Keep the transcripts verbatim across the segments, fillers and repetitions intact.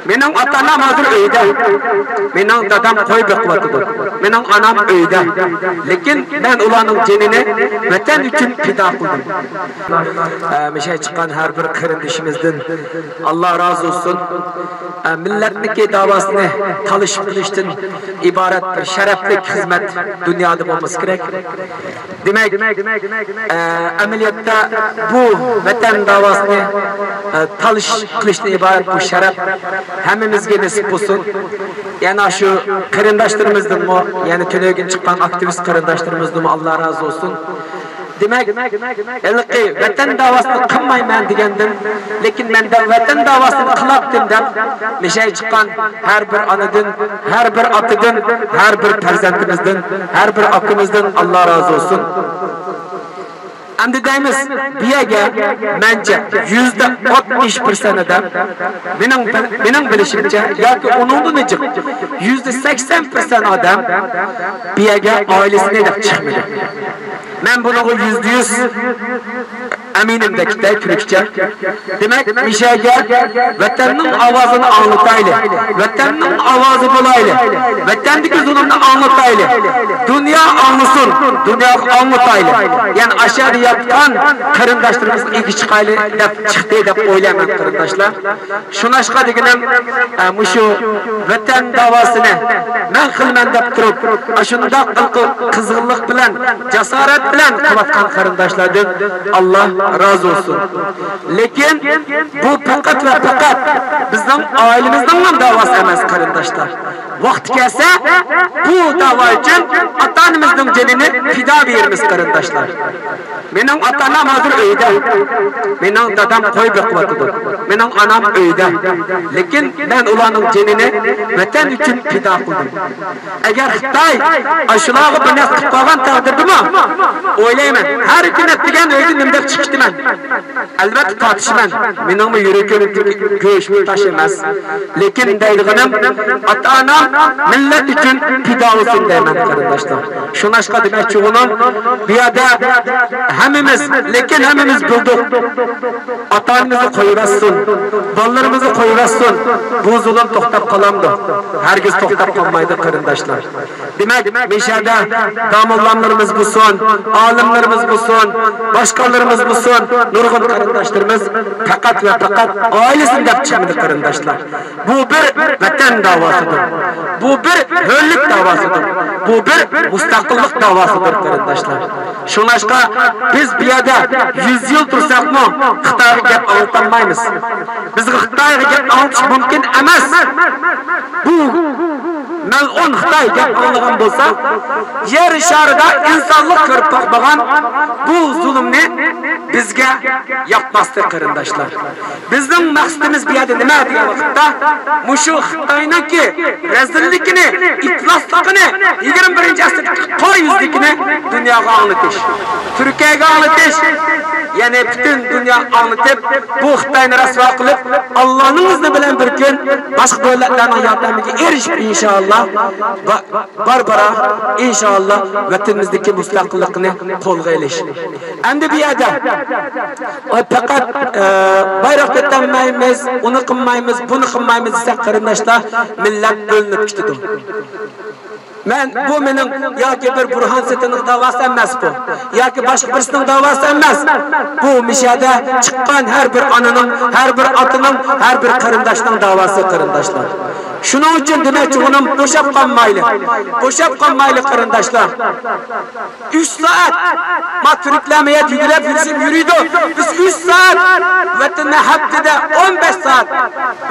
مېنىڭ ئاتا-ئانام ھازىر ئۆيدە. مېنىڭ دادام قوي بېقىۋاتىدۇ. مېنىڭ ئانام ئۆيدە. لېكىن مەن ئۇلارنىڭ جېنىنى ۋەتەن ئۈچۈن پىدا قىلدىم. ئە، مىشەگە چىققان ھەر بىر قېرىندىشىمىزدىن ئاللا رازى بولسۇن. ئە، مىللەتنىڭكى داۋاسىنى تالىشىپ قىلىشتىن ئىبارەت بىر شەرەپلىك خىزمەت دۇنيادا بولمىسا كېرەك. دېمەك، ئە، ئەمەلىيەتتە بۇ ۋەتەن داۋاسىنى، ئە، تالىشىش قىلىشتىن ئىبارەت بۇ شەرەپ ھەممىمىزگە نېسىپ بولسۇن. يەنە شۇ قېرىنداشلىرىمىزدىنمۇ، يەنە تۈنۈگۈن چىققان ئاكتىۋىست قېرىنداشلىرىمىزدىنمۇ ئاللا رازى بولسۇن. دېمەك، ھېلىقى ۋەتەن داۋاسىنى قىلمايمەن دېگەندىن، لېكىن مەن دە ۋەتەن داۋاسىنى قىلاتتىم دەپ، مىشەگە چىققان ھەر بىر ئانىدىن، ھەر بىر ئاتىدىن، ھەر بىر پەرزەنتىمىزدىن، ھەر بىر ئاكىمىزدىن ئاللا رازى بولسۇن. ئەمدى دەيمىز، بۇ يەرگە مەنچە يۈزدە ئاتمىش پىرسەنت ئادەم، مېنىڭ، مېنىڭ بىلىشىمچە، ياكى ئۇنىڭدىنمۇ جىق، يۈزدە سەكسەن پىرسەنت ئادەم بۇ يەرگە ئائىلىسىنى دەپ چىقمىدى. مەن بۇنىڭغا يۈزدە يۈز ئەمىنىم دەپ كېتەي تۈركچە. دېمەك، مىشەگە ۋەتەننىڭ ئاۋازىنى ئاڭلىتايلى، ۋەتەننىڭ ئاۋازى بولايلى، ۋەتەندىكى زۇلۇمنى ئاڭلىتايلى، دۇنيا ئاڭلىسۇن، دۇنياغا ئاڭلىتايلى. يەنى ئاشۇ يەردە ياتقان قېرىنداشلىرىمىزغا ئىگە چىقايلى دەپ چىقتى دەپ ئويلايمەن، قېرىنداشلار. شۇڭلاشقا دېگىنىم، ئە، مۇشۇ ۋەتەن داۋاسىنى مەن قىلىمەن دەپ تۇرۇپ، ئاشۇنداق قىزغىنلىق بىلەن، جاسارەت بىلەن قىلىۋاتقان قېرىنداشلاردىن ئاللا رازى بولسۇن. لېكىن بۇ پەقەت ۋە پەقەت بىزنىڭ ئائىلىمىزنىڭلا داۋاسى ئەمەس، قېرىنداشلار. ۋاقتى كەلسە، بۇ داۋا ئۈچۈن ئاتا-ئانىمىزنىڭ جېنىنى پىدا بېرىمىز، قېرىنداشلار. مېنىڭ ئاتا-ئانام ھازىر ئۆيدە. مېنىڭ دادام قوي بېقىۋاتىدۇ. مېنىڭ ئانام ئۆيدە. لېكىن مەن ئۇلارنىڭ جېنىنى ۋەتەن ئۈچۈن پىدا قىلدىم. ئەگەر خىتاي ئاشۇلارغا بىر نەرسە قىلىپ قالغان تەقدىردىمۇ، ئويلايمەن، ھەر كۈنى ئەتىگەن ئۆيدىن نېمە دەپ چىقىشتىمەن؟ ئەلۋەتتە تارتىشىمەن. مېنىڭمۇ يۈرىكىم گۆش تاش ئەمەس. لېكىن دەيدىغىنىم، ئاتا-ئانام مىللەت ئۈچۈن پىدا بولسۇن دەيمەن، قېرىنداشلار. شۇڭلاشقا دېمەكچى بولغىنىم، بۇ يەردە ھەممىمىز، لېكىن ھەممىمىز بىلدۇق. ئاتا-ئانىمىزنى قويۇۋەتسۇن، بالىلىرىمىزنى قويۇۋەتسۇن، بۇ زۇلۇم توختاپ قالامدۇ؟ ھەرگىز توختاپ قالمايدۇ، قېرىنداشلار. دېمەك، مىشەدە داموللاملىرىمىز بولسۇن، ئالىملىرىمىز بولسۇن، باشقانلىرىمىز بولسۇن، نۇرغۇن قېرىنداشلىرىمىز پەقەت ۋە پەقەت ئائىلىسىنى دەپ چىقمىدى، قېرىنداشلار. بۇ بىر ۋەتەن داۋاسىدۇر. بۇ بىر ھۆرلۈك داۋاسىدۇر. بۇ بىر مۇستەقىللىق داۋاسىدۇر، قېرىنداشلار. شۇڭلاشقا بىز بۇ يەردە يۈز يىل تۇرساقمۇ خىتايغا گەپ ئاڭلىتالمايمىز. بىزگە خىتايغا گەپ ئاڭلىتىش مۇمكىن ئەمەس. بۇ مەلئۇن خىتاي گەپ ئاڭلىغان بولسا، يەر شارىدا ئىنسانلىق كۆرۈپ باقمىغان بۇ زۇلۇمنى بىزگە ياپماستى، قېرىنداشلار. بىزنىڭ مەقسىتىمىز بۇ يەردە نېمە دېگەن ۋاقىتتا، مۇشۇ خىتاينىڭكى رەزىللىكىنى، ئىپلاسلىقىنى يىگىرمە بىرىنچى ئەسىردىكى قارا يۈزلۈكىنى دۇنياغا ئاڭلىتىش، تۈركىيەگە ئاڭلىتىش، يەنى پۈتۈن دۇنياغا ئاڭلىتىپ، بۇ خىتاينى رەسۋا قىلىپ، ئاللانىڭ ئىزنى بىلەن بىر كۈن باشقا دۆلەتلەرنىڭ ياردىمىگە ئېرىشىپ، ئىنشائاللا، با-، بارا-بارا، ئىنشائاللا، ۋەتىنىمىزدىكى مۇستەقىللىقنى قولغا ئېلىش. ئەمدى بۇ يەردە، ئاي، پەقەت، ئە، بايراق كۆتەرمەيمىز، ئۇنى قىلمايمىز، بۇنى قىلمايمىز دېسەك، قېرىنداشلار، مىللەت بۆلۈنۈپ كېتىدۇ. مەن، بۇ مېنىڭ ياكى بىر بۇرھان سېتىنىڭ داۋاسى ئەمەس بۇ. ياكى باشقا بىرسىنىڭ داۋاسى ئەمەس. بۇ مىشەدە چىققان ھەر بىر ئانىنىڭ، ھەر بىر ئاتىنىڭ، ھەر بىر قېرىنداشنىڭ داۋاسى، قېرىنداشلار. شۇنىڭ ئۈچۈن دېمەكچى بولغىنىم، بوشاپ قالمايلى. بوشاپ قالمايلى، قېرىنداشلار. ئۈچ سائەت. ما تۈركلەر مەيەت يۈگۈرۈپ يۈرسە يۈرىدۇ. بىز ئۈچ سائەت. ۋەتەندە ھەپتىدە ئون بەش سائەت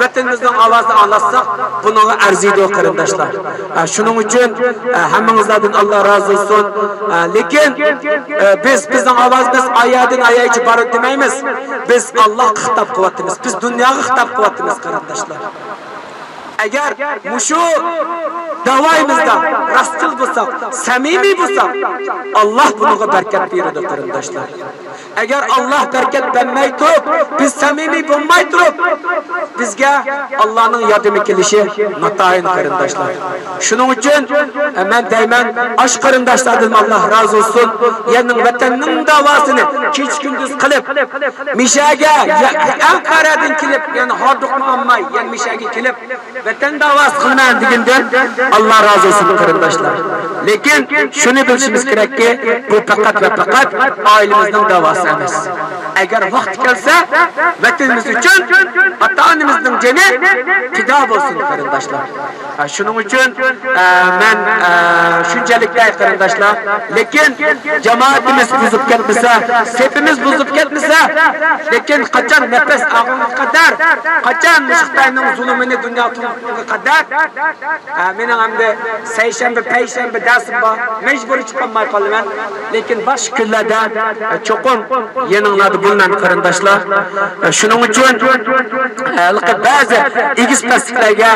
ۋەتىنىمىزنىڭ ئاۋازىنى ئاڭلاتساق، بۇنىڭغا ئەرزىيدۇ، قېرىنداشلار. ھە، شۇنىڭ ئۈچۈن، ھە، ھەممىڭىزلاردىن ئاللا رازى بولسۇن. ھە، لېكىن، ھە، بىز، بىزنىڭ ئاۋازىمىز ئايەدىن ئايەگىچە بارىدۇ دېمەيمىز. بىز ئاللاغا خىتاب قىلىۋاتىمىز. بىز دۇنياغا خىتاب قىلىۋاتىمىز، قېرىنداشلار. ئەگەر مۇشۇ داۋايىمىزدا راستچىل بولساق، سەمىمىي بولساق، ئاللا بۇنىڭغا بەرىكەت بېرىدۇ، قېرىنداشلار. ئەگەر ئاللاھ بەرىكەت بەرمەي تۇرۇپ، بىز سەمىمىي بولماي تۇرۇپ، بىزگە ئاللاھنىڭ ياردىمى كېلىشى ناتايىن، قېرىنداشلار. شۇنىڭ ئۈچۈن، ئە، مەن دەيمەن، ئاشۇ قېرىنداشلاردىن ئاللاھ رازى بولسۇن. يەنە ۋەتەننىڭ داۋاسىنى كېچە-كۈندۈز قىلىپ، مىشەگە، يە-، ئەنقەرەدىن كېلىپ، يەنە ھاردۇقمۇ ئالماي، يەنە مىشەگە كېلىپ، ۋەتەن داۋاسى قىلىمەن دېگەندىن ئاللاھ رازى بولسۇن، قېرىنداشلار. لېكىن شۇنى بىلىشىمىز كېرەككى، بۇ پەقەت ۋە پەقەت ئائىلىمىزنىڭ داۋاسى ئەمەس. ئەگەر ۋاقتى كەلسە، ۋەتىنىمىز ئۈچۈن ئاتا-ئانىمىزنىڭ جېنى پىدا بولسۇن، قېرىنداشلار. ھە، شۇنىڭ ئۈچۈن، ئە، مەن، ئە، شۇنچىلىك دەي، قېرىنداشلار. لېكىن جامائىتىمىز بۇزۇپ كەتمىسە، سېپىمىز بۇزۇپ كەتمىسە، لېكىن قاچان نەپەس ئالغانغا قەدەر، قاچان مۇشۇ خىتاينىڭ زۇلۇمىنى دۇنيا تونۇغانغا قەدەر، ئە، مېنىڭ ئەمدى سەيشەنبە، پەيشەنبە دەرسىم بار، مەجبۇرىي چىقالماي قالىمەن. لېكىن باشقا كۈنلەردە، ئە، چوقۇم يېنىڭلاردا بولىمەن، قېرىنداشلار. ئە، شۇنىڭ ئۈچۈن، ئە، ھېلىقى بەزى ئېگىز-پەسلىكلەرگە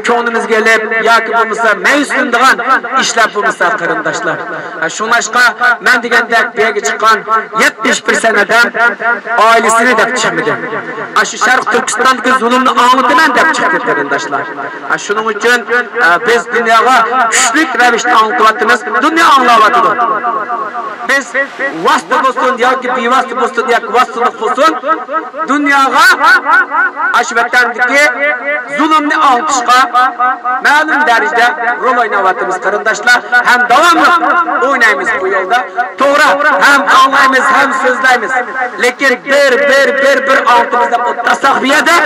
كۆڭلىمىزگە ئېلىپ ياكى بولمىسا مەيۈسلىنىدىغان ئىشلار بولمىسا، قېرىنداشلار. ئە، شۇڭلاشقا مەن دېگەندەك بۇ يەرگە چىققان يەتمىش پىرسەنت ئادەم ئائىلىسىنى دەپ چىقمىدى. ئاشۇ شەرقىي تۈركىستاندىكى زۇلۇمنى ئاڭلىتىمەن دەپ چىقتى، قېرىنداشلار. ھە، شۇنىڭ ئۈچۈن، ئە، بىز دۇنياغا كۈچلۈك رەۋىشتە ئاڭلىتىۋاتىمىز، دۇنيا ئاڭلاۋاتىدۇ. بىز ۋاسىتە بولسۇن ياكى بىۋاسىتە بولسۇن ياكى ۋاسىتىلىق بولسۇن، دۇنياغا ئاشۇ ۋەتەندىكى زۇلۇمنى ئاڭلىتىشقا مەلۇم دەرىجىدە رول ئويناۋاتىمىز، قېرىنداشلار، ھەم داۋاملىق ئوينايمىز بۇ يولدا. توغرا، ھەم ئاڭلايمىز، ھەم سۆزلەيمىز. لېكىن بىر، بىر، بىر، بىر ئاڭلىتىمىز دەپ ئولتۇرساق بۇ يەردە،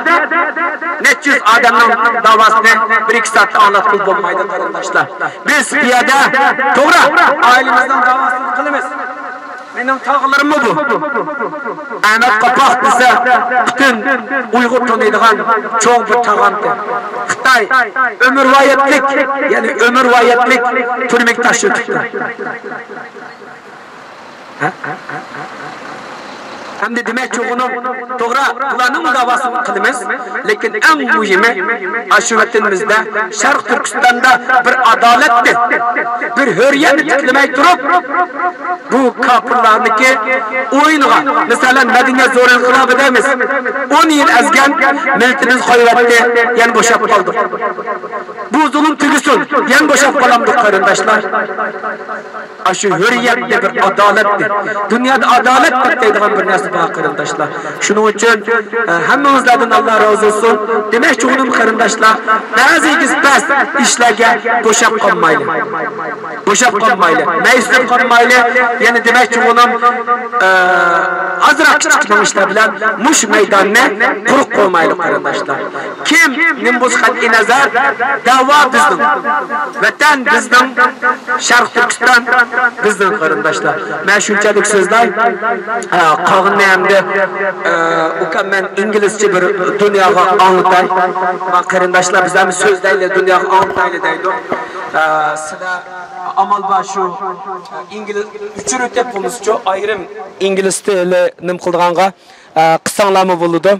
نەچچە يۈز ئادەمنىڭ داۋاسىنى بىر-ئىككى سائەتتە ئاڭلاتقىلى بولمايدۇ، قېرىنداشلار. بىز بۇ يەردە، توغرا، ئائىلىمىزنىڭ داۋاسىنى قىلىمىز. مېنىڭ تاغىلىرىممۇ بۇ. ئەمەت قاپاق دېسە، پۈتۈن ئۇيغۇر تونۇيدىغان چوڭ بىر تاغامتى. خىتاي ئۆمۈرۋايەتلىك، يەنى ئۆمۈرۋايەتلىك تۈرمىگە تاشلىۋېتىپتۇ. ھە؟ ئەمدى دېمەكچى بولغىنىم، توغرا، بۇلارنىڭ داۋاسىنى قىلىمىز، لېكىن ئەڭ مۇھىمى، ئاشۇ ۋەتىنىمىزدە، شەرقىي تۈركىستاندا بىر ئادالەتنى، بىر ھۆرىيەتنى تىكلىمەي تۇرۇپ، بۇ كاپىرلارنىڭكى ئويۇنىغا، مەسىلەن، مەدەنىيەت زور ئىنقىلابى دەيمىز، ئون يىل ئەزگەن مىللىتىمىز قويۇۋەتتى، يەنە بوشاپ قالدۇق. بۇ زۇلۇم تۈگىسۇن، يەنە بوشاپ قالامدۇق، قېرىنداشلار؟ ئاشۇ ھۆرىيەتنى، بىر ئادالەتنى، دۇنيادا ئادالەت دەپ دەيدىغان بىر نەرسە بار، قېرىنداشلار. شۇنىڭ ئۈچۈن، ئە، ھەممىڭىزلەردىن ئاللا رازى بولسۇن. دېمەكچى بولغىنىم، قېرىنداشلار، بەزى ئېگىز پەس ئىشلارغا بوشاپ قالمايلى. بوشاپ قالمايلى. مەيۈسلەپ قالمايلى. يەنە دېمەكچى بولغىنىم، ئە، ئازراق كىچىك ئىشلار بىلەن مۇشۇ مەيداننى قۇرۇق قويمايلى، قېرىنداشلار. كىم نېمە بولسا قەتئىي نەزەر، دەۋا بىزنىڭ، ۋەتەن بىزنىڭ، شەرقىي تۈركىستان بىزنىڭ، قېرىنداشلار. مەن شۇنچىلىك سۆزلەي. ئە، قالغىنىنى ئەمدى، ئە، ئۇكام، مەن ئىنگلىزچە بىر دۇنياغا ئاڭلىتاي. ما قېرىنداشلار، بىز ھەم سۆزلەيلى، دۇنياغا ئاڭلىتايلى دەيدۇ. ئە، سىلەر ئامال بار شۇ، ئە، ئىنگلىز ئۆچۈرۈۋېتىپ بولمىسىچۇ، ئايرىم ئىنگلىز تىلى نېمە قىلىدىغانغا، ئە، قىلساڭلارمۇ بولىدۇ.